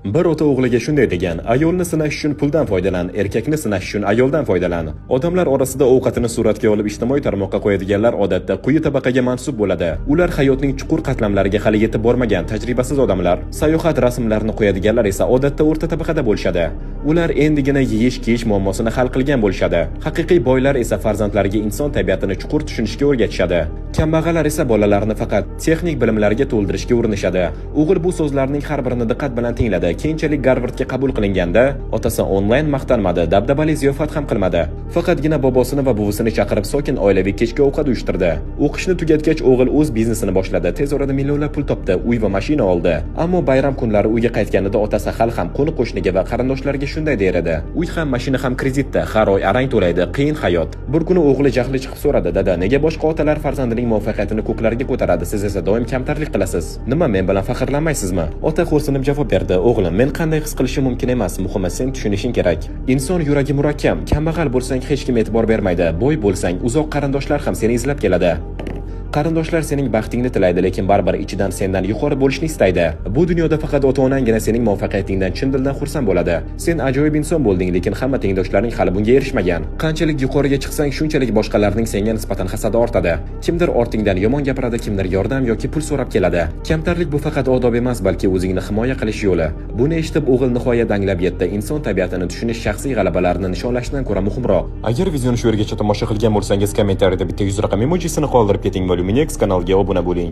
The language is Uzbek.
Bir ota o'g'liga shunday degan: "Ayolni sinash uchun puldan foydalan, erkakni sinash uchun ayoldan foydalan." Odamlar orasida ovqatini suratga olib ijtimoiy tarmoqqa qo'yadiganlar odatda quyi tabaqaga mansub bo'ladi. Ular hayotning chuqur qatlamlariga hali yetib bormagan tajribasiz odamlar. Sayohat rasmlarini qo'yadiganlar esa odatda o'rta tabaqada bo'lishadi. Ular endigina yeyish, kiyish muammosini hal qilgan bo'lishadi. Haqiqiy boylar esa farzandlariga inson tabiatini chuqur tushunishga o'rgatishadi. Kambag'allar esa bolalarini faqat texnik bilimlarga to'ldirishga urinishadi. O'g'il bu so'zlarning har birini diqqat bilan tingladi. Keyinchalik Garvardga qabul qilinganda otasi onlayn maqtanmadi, dabdabali ziyofat ham qilmadi. Faqatgina bobosini va buvisini chaqirib, sokin oilaviy kechki ovqat uyushtirdi. O'qishni tugatgach, o'g'il o'z biznesini boshladi. Tez orada millionlab pul topdi, uy va mashina oldi. Ammo bayram kunlari uyga qaytganida otasi hali ham qo'ni-qo'shniga va qarindoshlariga shunday der edi: "Uy ham, mashina ham kreditda, har oy arang to'laydi, qiyin hayot." Bir kuni o'g'li jahli chiqib so'radi: "Dada, nega boshqa otalar farzandining muvaffaqiyatini ko'klarga ko'taradi, siz esa doim kamtarlik qilasiz? Nima, men bilan faxrlanmaysizmi?" Ota xo'rsinib javob berdi: "O'g'lim, men qanday his qilishim mumkin emas, muhimi, sen tushunishing kerak. Inson yuragi murakkab. Kambag'al bo'lsang, hech kim e'tibor bermaydi. Boy bo'lsang, uzoq qarindoshlar ham seni izlab keladi. Qarindoshlar sening baxtingni tilaydi, lekin baribir ichidan sendan yuqori bo'lishni istaydi. Bu dunyoda faqat ota-onanggina sening muvaffaqiyatingdan chin dildan xursand bo'ladi. Sen ajoyib inson bo'lding, lekin hamma tengdoshlaring hali bunga erishmagan. Qanchalik yuqoriga chiqsang, shunchalik boshqalarning senga nisbatan hasadi ortadi. Kimdir ortingdan yomon gapiradi, kimdir yordam yoki pul so'rab keladi. Kamtarlik bu faqat odob emas, balki o'zingni himoya qilish yo'li." Buni eshitib, o'g'il nihoyat anglab yetdi: inson tabiatini tushunish shaxsiy g'alabalarni nishonlashdan ko'ra muhimroq. Agar videoni shu yergacha tomosha qilgan bo'lsangiz, kommentariyada bitta 100 raqam emojisini qoldirib keting va Luminex kanaliga obuna bo'ling.